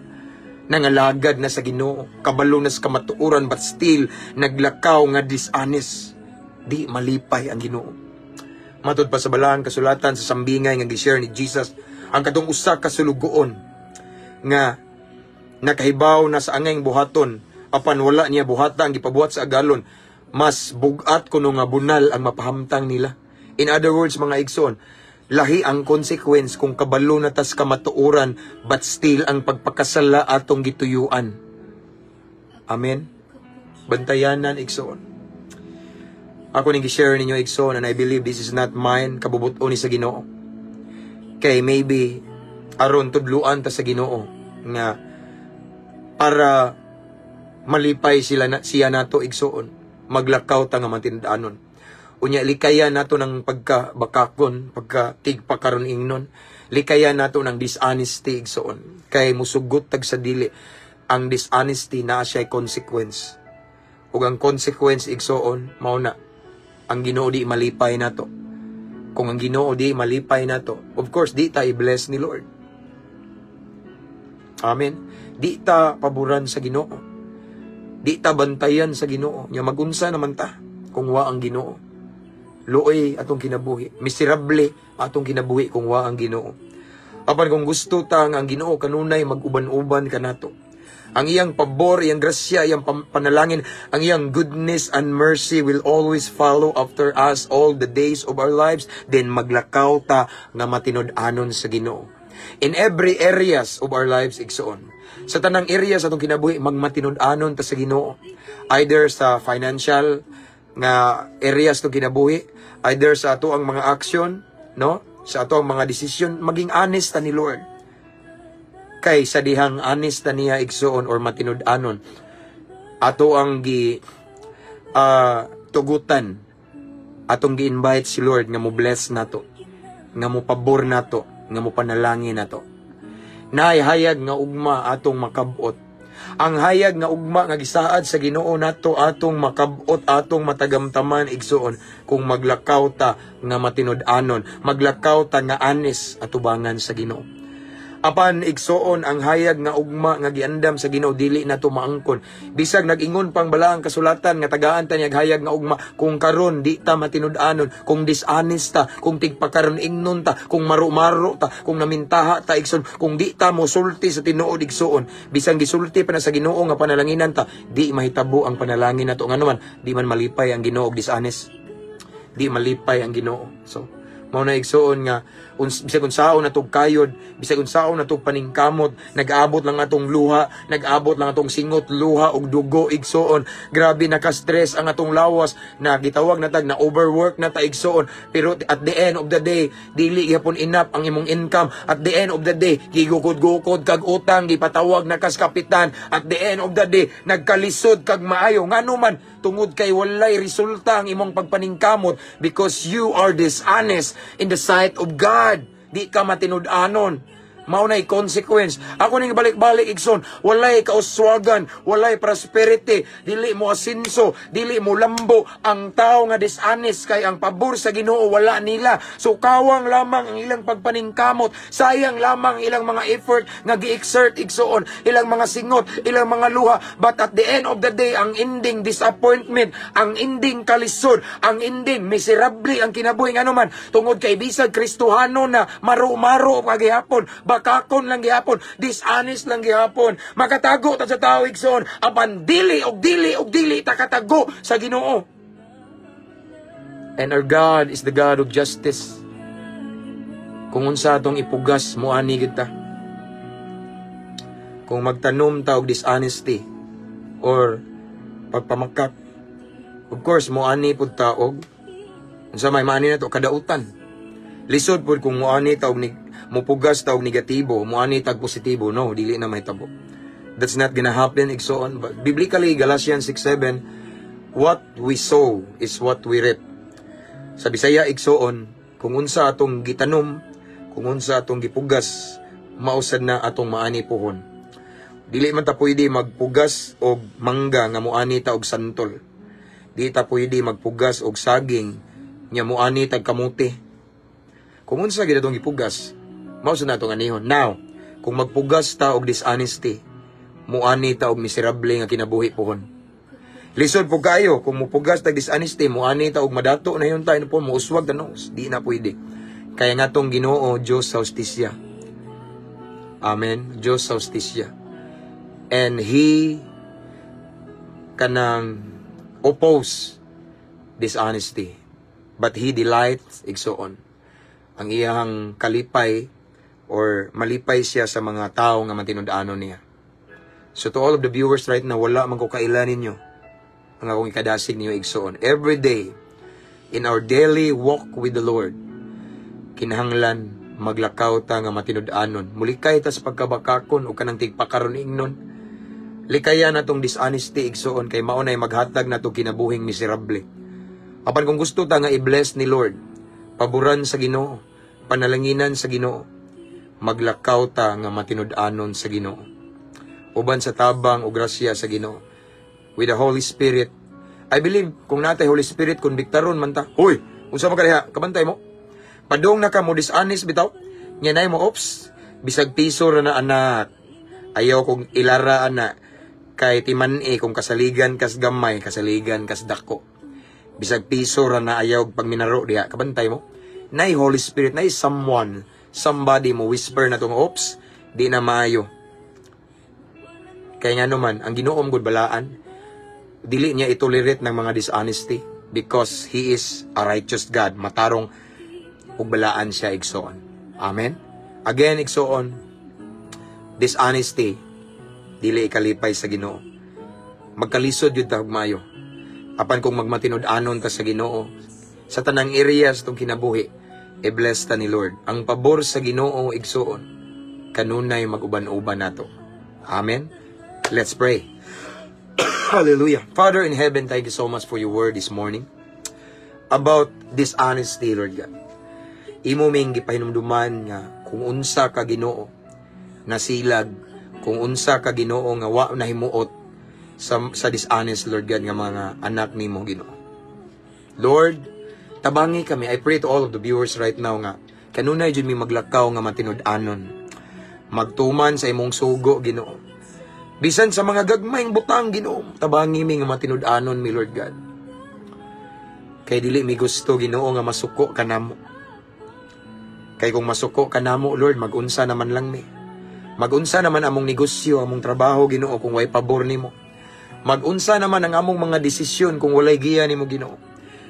Nangalagad na sa Ginoo, kabalo na sa kamatuoran, but still naglakaw nga dishonest. Di malipay ang Ginoo. Matod pa sa balaan kasulatan sa sambingay nga gi-share ni Jesus, ang katong usa ka sulugoon nga nakahibaw na sa angayng buhaton apan wala niya buhata ang gipabuhat sa agalon, mas bugat kuno nga bunal ang mapahamtang nila. In other words, mga igsoon, lahi ang consequence kung kabalo na tas kamatuoran but still ang pagpakasala atong gituyuan. Amen. Bantayanan, igsoon. Ako ning gi-share ninyo, igsoon, and I believe this is not mine, kabubut-on ni sa Ginoo. Kay maybe aron tudluan ta sa Ginoo nga para malipay sila na, siya nato, igsoon, maglakaw ta nga matinud-anon. Unya likayan nato ng pagka bakakon, pagka tigpakaron ingnon. Likayan nato ng dishonesty, igsoon. Kay musugot tag sa dili. Ang dishonesty naa siya consequence. Ug ang consequence, igsoon, mao na ang Ginoo di malipay nato. Kung ang Ginoo di malipay nato, of course di ta i-bless ni Lord. Amen. Di ta paboran sa Ginoo. Di ta bantayan sa Ginoo. Nya magunsa naman ta kung wa ang Ginoo? Luoy atong kinabuhi. Miserable atong kinabuhi kung wa ang Ginoo. Apan kung gusto ta nga ang Ginoo kanunay mag-uban-uban kanato, ang iyang pabor, iyang grasya, iyang panalangin, ang iyang goodness and mercy will always follow after us all the days of our lives. Then maglakaw ta nga matinud-anon sa Ginoo. In every areas of our lives, igsoon. Sa tanang areas atong kinabuhi, magmatinud-anon ta sa Ginoo. Either sa financial nga areas atong kinabuhi, either sa ato ang mga action, no? Sa ato ang mga desisyon, maging honest ta ni Lord. Kay sa dihang honest ta niya, igsoon, or matinud-anon, ato ang gi tugutan, atong gi-invite si Lord nga mo bless nato, nga mo pabor nato, nga mo panalangin nato. Naay hayag nga ugma atong makabot. Ang hayag nga ugma nga gisaad sa Ginoo nato atong makabot, atong matagamtaman, igsoon, kung maglakaw ta nga matinud-anon, maglakaw ta nga honest atubangan sa Ginoo. Apan, igsoon, ang hayag nga ugma nga giandam sa Ginoo dili nato maangkon. Bisag nag-ingon pang balaang kasulatan nga tagaan ta niyag hayag nga ugma, kung karon di ta matinud-anon, kung dishonest ta, kung tigpakaron ingnon ta, kung maru-maro ta, kung namintaha ta, igsoon, kung di ta mosulti sa tinuod, igsoon, bisan gisulti pa na sa Ginoo nga panalanginan ta, di mahitabo ang panalangin nato. Ngano man, di man malipay ang Ginoo og dishonest. Di malipay ang Ginoo. So, mao na, igsoon, nga bisag unsaon natog kayod, bisag unsaon natog paningkamot, nag-abot lang atong luha, nag-abot lang atong singot, luha og dugo, igsoon. Grabe naka-stress ang atong lawas, na gitawag na tag na overwork na ta, igsoon. Pero at the end of the day, dili gyapon enough ang imong income. At the end of the day, gigukod-gukod kag utang, gipatawag na kas kapitan. At the end of the day, nagkalisod kag maayo. Ngano man, tungod kay walay resulta ang imong pagpaningkamot because you are dishonest in the sight of God. Di ka matinud-anon. Mao na'y consequence. Ako ning balik-balik, igsoon, walay kauswagan, walay prosperity, dili mo asinso, dili mo lambo ang tao nga dishonest kay ang pabor sa Ginoo wala nila. So kawang lamang ang ilang pagpaningkamot, sayang lamang ang ilang mga effort nga gi-exert, igsoon, ilang mga singot, ilang mga luha, but at the end of the day, ang ending disappointment, ang ending kalisod, ang ending miserable ang kinabuhi. Ngano man, tungod kay bisag Kristohano na, maru-maro pa gihapon, bakakon lang gihapon, dishonest lang gihapon. Makatago ta sa tao, igsoon, apan dili og dili og dili ta katago sa Ginoo. And our God is the God of justice. Kung unsa atong ipugas, muani gid ta. Kung magtanom ta og dishonesty or pagpamakak, of course muani pud ta og unsa may maani nato, kadautan. Lisod pud kung muani ta og mupugas ta og negatibo, muani tag positibo, no, dili na mahitabo. That's not gonna happen, igsoon. But biblically, Galatians 6:7, what we sow is what we reap. Sa Bisaya, igsoon, kung unsa atong gitanom, kung unsa atong gipugas, mausad na atong maani puhon. Dili man ta pwede magpugas og mangga nga muani ta og santol. Di ta pwede magpugas og saging nya muani tag kamuti. Kung unsa gid atong gipugas, mao sa natong anihon. Now, kung magpugas ta og dishonesty, muani ta og miserable nga kinabuhi puhon. Lisod po kayo kung mupugas tag dishonesty, muani ta og madato na yun tayo po, muuswag ta, no, di na pwede. Kaya nga tong Ginoo, Diyos sa hustisya. Amen. Diyos sa hustisya. And He kanang oppose dishonesty. But He delights, igsoon. Ang iyang kalipay or malipay siya sa mga tao nga matinud-anon niya. So to all of the viewers right now, wala man ko kaila ninyo ang akong ikadasig niyo, igsoon. Every day, in our daily walk with the Lord, kinahanglan maglakaw ta nga matinud-anon. Mulikay ta sa pagkabakakon o kanang tigpakaron ingnon. Likayan natong dishonesty, igsoon, kay mao nay maghatag nato kinabuhing miserable. Apan kung gusto ta nga i-bless ni Lord, paboran sa Ginoo, panalanginan sa Ginoo, maglakaw ta nga matinud-anon sa Ginoo. Uban sa tabang o grasya sa Ginoo. With the Holy Spirit. I believe kung naa tay Holy Spirit, konbiktaron man ta. Hoy, unsa man ka diha? Kabantay mo? Padung na ka mo dishonest bitaw. Nya nay mo, "Ops, bisag piso ra na, anak. Ayaw kong ilara ana kay timan-i kung kasaligan kas gamay, kasaligan kas dako. Bisag piso ra na, ayaw pagminaro diha." Kabantay mo? Nay Holy Spirit, nay someone, somebody mo whisper na tong, "Ops, di na maayo." Kaya nga naman, ang Ginoo gud balaan, dili niya itolerate ng mga dishonesty because He is a righteous God. Matarong ug balaan siya, igsoon. Amen? Again, igsoon, dishonesty, dili ikalipay sa Ginoo. Magkalisod yun ta maayo. Apan kung magmatinud-anon ta sa Ginoo, sa tanang areas tong kinabuhi, i-bless ta ni Lord. Ang pabor sa Ginoo, igsoon, kanunay mag-uban-uban nato. Amen? Let's pray. Hallelujah. Father in heaven, thank you so much for your word this morning about dishonesty, Lord God. Imo ming gipahinumduman nga kung unsa ka Ginoo nasilag, kung unsa ka Ginoo nga wa nahimuot sa dishonest, Lord God, nga mga anak nimo, Ginoo. Lord, tabangi kami. I pray to all of the viewers right now nga kanunay jud mi maglakaw nga matinud-anon. Magtuman sa imong sugo, Ginoo. Bisan sa mga gagmayng butang, Ginoo, tabangi mi nga matinud-anon mi, Lord God. Kay dili mi gusto, Ginoo, nga masuko ka namo. Kay kung masuko ka namo, Lord, magunsa naman lang mi? Magunsa naman among negosyo, among trabaho, Ginoo, kung way pabor nimo? Magunsa naman ang among mga desisyon kung walay giya nimo, Ginoo?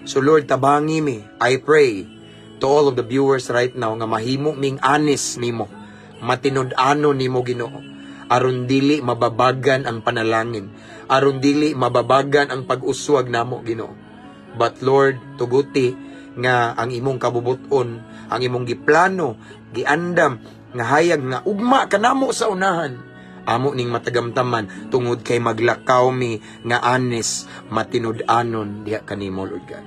So Lord, tabangi mi. I pray to all of the viewers right now nga mahimo ming honest nimo. Matinud-anon nimo, Ginoo. Aron dili mababagan ang panalangin. Aron dili mababagan ang pag-uswag namo, Ginoo. But Lord, tuguti nga ang imong kabubuton, ang imong giplano, giandam, nga hayag nga ugma kanamo sa unahan. Amo ning matagamtaman tungod kay maglakaw mi nga honest, matinud-anon diha kanimo, Lord God.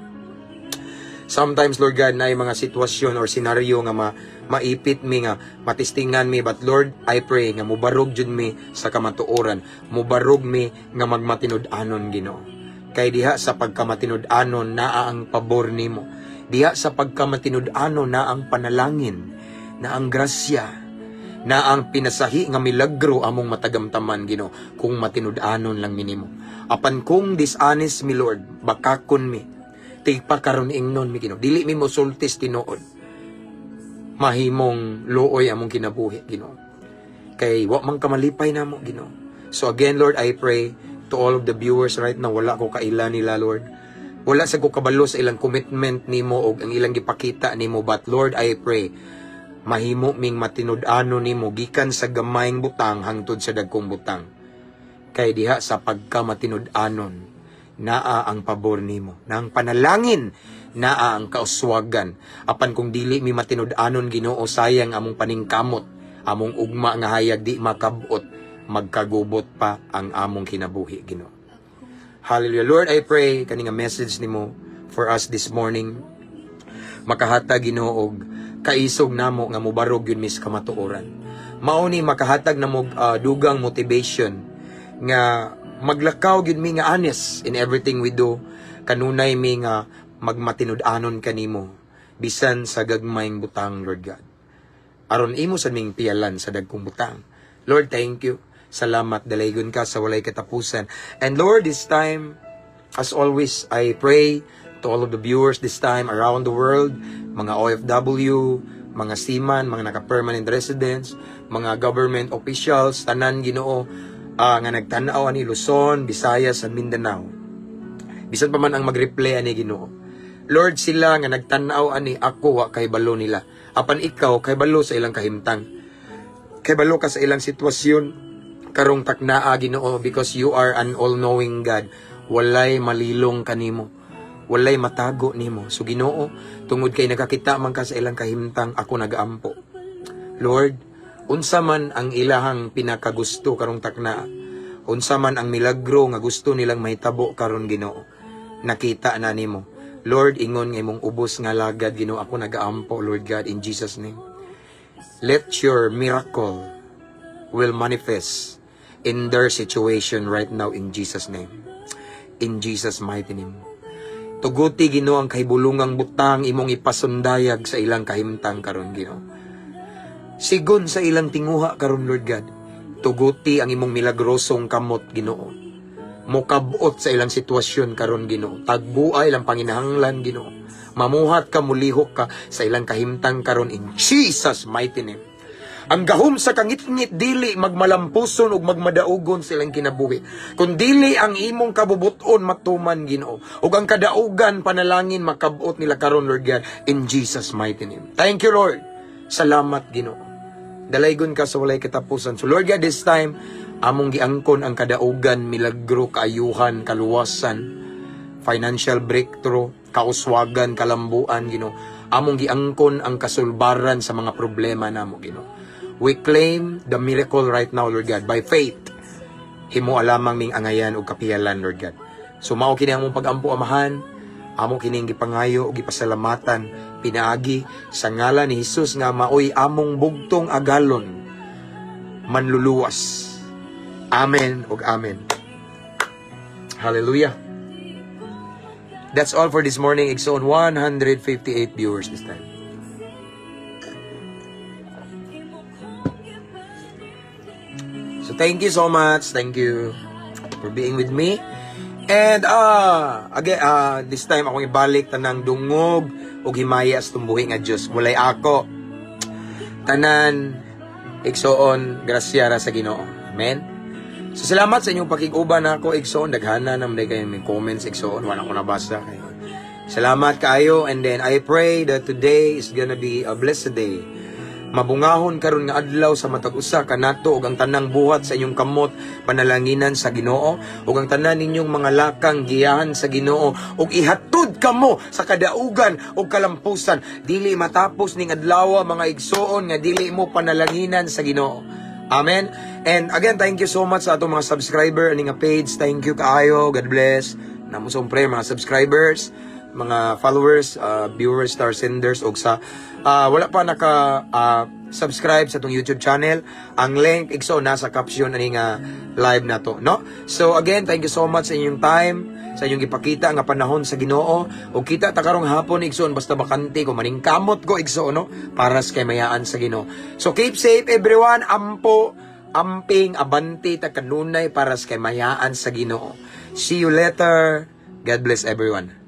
Sometimes, Lord God, na mga sitwasyon or senaryo nga maipit mi, nga matistingan mi, but Lord, I pray nga mubarog jud mi sa kamatuoran, mubarog mi nga magmatinud-anon, Ginoo. Kay diha sa pagkamatinud-anon naa ang pabor nimo. Diha sa pagkamatinud-anon naa ang panalangin, na ang grasya, na ang pinasahi nga milagro among matagamtaman, Ginoo, kung matinud-anon lang minimo. Apan kung dishonest mi, Lord, bakakon mi. Tigpa karon ingnon mi, Ginoo. Dili mi mo sultis tinuod. Mahimong luoy among kinabuhi, Ginoo. Kay wa man kamalipay namo, Ginoo. So again, Lord, I pray to all of the viewers right now, wala ko kaila nila, Lord. Wala sa ko kabalo sa ilang commitment nimo og ang ilang gipakita nimo, but Lord, I pray mahimo ming matinud-anon nimo gikan sa gamayng butang hangtod sa dagkong butang. Kay diha sa pagka matinud-anon naa ang pabor nimo, na ang panalangin, naa ang kauswagan. Apan kung dili mi matinud-anon, Ginoo, sayang among paningkamot, among ugma nga hayag di makabot, magkagubot pa ang among kinabuhi, Ginoo. Hallelujah. Lord, I pray kani nga message nimo for us this morning makahatag, Ginoo, og kaisog namo nga mubarog yun mi sa kamatuoran. Mao ni makahatag namo dugang motivation nga maglakaw gyud mi nga honest in everything we do. Kanunay mi nga magmatinud-anon kanimo bisan sa gagmayng butang, Lord God. Aron imo sa ming piyalan sa dagkong butang. Lord, thank you. Salamat, dalaygon ka sa walay katapusan. And Lord, this time, as always, I pray to all of the viewers this time around the world, mga OFW, mga seaman, mga naka-permanent residents, mga government officials, tanan, Ginoo, nga nagtan-aw ani Luzon, Visayas, and Mindanao. Bisan pa man ang mag-replay ani, Ginoo. Lord, sila nga nagtan-aw ani, ako wa kay balo nila. Apan ikaw kay balo sa ilang kahimtang. Kay balo ka sa ilang sitwasyon karong taknaa, Ginoo, because you are an all-knowing God. Walay malilong kanimo. Walay matago nimo. So Ginoo, tungod kay nakakita man ka sa ilang kahimtang, ako nagaampo. Lord, unsa man ang ilahang pinakagusto karong taknaa, unsa man ang milagro nga gusto nilang mahitabo karon, Ginoo, nakita na nimo. Lord, ingon nga imong ubos nga lagad, Ginoo, ako nagaampo, Lord God, in Jesus' name. Let your miracle will manifest in their situation right now in Jesus' name. In Jesus' mighty name. Tuguti, Ginoo, ang kahibulungang butang imong ipasundayag sa ilang kahimtang karon, Ginoo. Sigon sa ilang tinguha karon, Lord God. Tuguti ang imong milagrosong kamot, Ginoo. Mokabot sa ilang sitwasyon karon, Ginoo. Tagbua ilang panginahanglan, Ginoo. Mamuhat ka, mulihok ka sa ilang kahimtang karon in Jesus' mighty name. Ang gahom sa kangitngit dili magmalampuson ug magmadaugon sa ilang kinabuhi. Kun dili ang imong kabubuton matuman, Ginoo. Ug ang kadaugan panalangin makabot nila karon, Lord God, in Jesus' mighty name. Thank you, Lord. Salamat, Ginoo. Dalaygon ka sa walay katapusan. So Lord God, this time among giangkon ang kadaugan, milagro, kaayuhan, kaluwasan, financial breakthrough, kauswagan, kalambuan, Ginoo. Among giangkon ang kasulbaran sa mga problema namo, Ginoo. We claim the miracle right now, Lord God, by faith. Himo lamang ming angayan ug kapiyalan, Lord God. So mao kini among pagampo, Amahan, amo kining gipangayo ug gipasalamatan pinaagi sa ngalan ni Hesus nga maoy among bugtong agalon, manluluwas. Amen ug amen. Hallelujah. That's all for this morning. Igsoon, 158 viewers this time. So thank you so much. Thank you for being with me. And again, this time akong ibalik tanang dungog ug himaya sa tumbuhi nga Dios. Walay ako. Tanan, igsoon, grasya ra sa Ginoo. Amen. So salamat sa inyong pakig-uban nako, igsoon. Daghana naman kayo may comments, igsoon, wala ko nabasa kayo. Salamat kaayo, and then I pray that today is gonna be a blessed day. Mabungahon karon nga adlaw sa matag usa kanato ug ang tanang buhat sa inyong kamot panalanginan sa Ginoo ug ang tanan ninyong mga lakang giyahan sa Ginoo ug ihatod kamo sa kadaugan ug kalampusan. Dili matapos ning adlaw, mga igsoon, nga dili mo panalanginan sa Ginoo. Amen. And again, thank you so much sa atong mga subscriber ani nga page. Thank you kaayo. God bless. Namo sa prayer mga subscribers, mga followers, viewers, star senders ug sa wala pa naka subscribe sa atong YouTube channel, ang link, igsoon, nasa caption ani nga live na to, no? So again, thank you so much sa inyong time, sa inyong gipakita nga panahon sa Ginoo. Ug kita ta karong hapon, igsoon, basta bakante ko, maningkamot ko, igsoon, no, para sa kaymayaan sa Ginoo. So keep safe, everyone. Ampo, amping, abante ta kanunay para sa kaymayaan sa Ginoo. See you later. God bless everyone.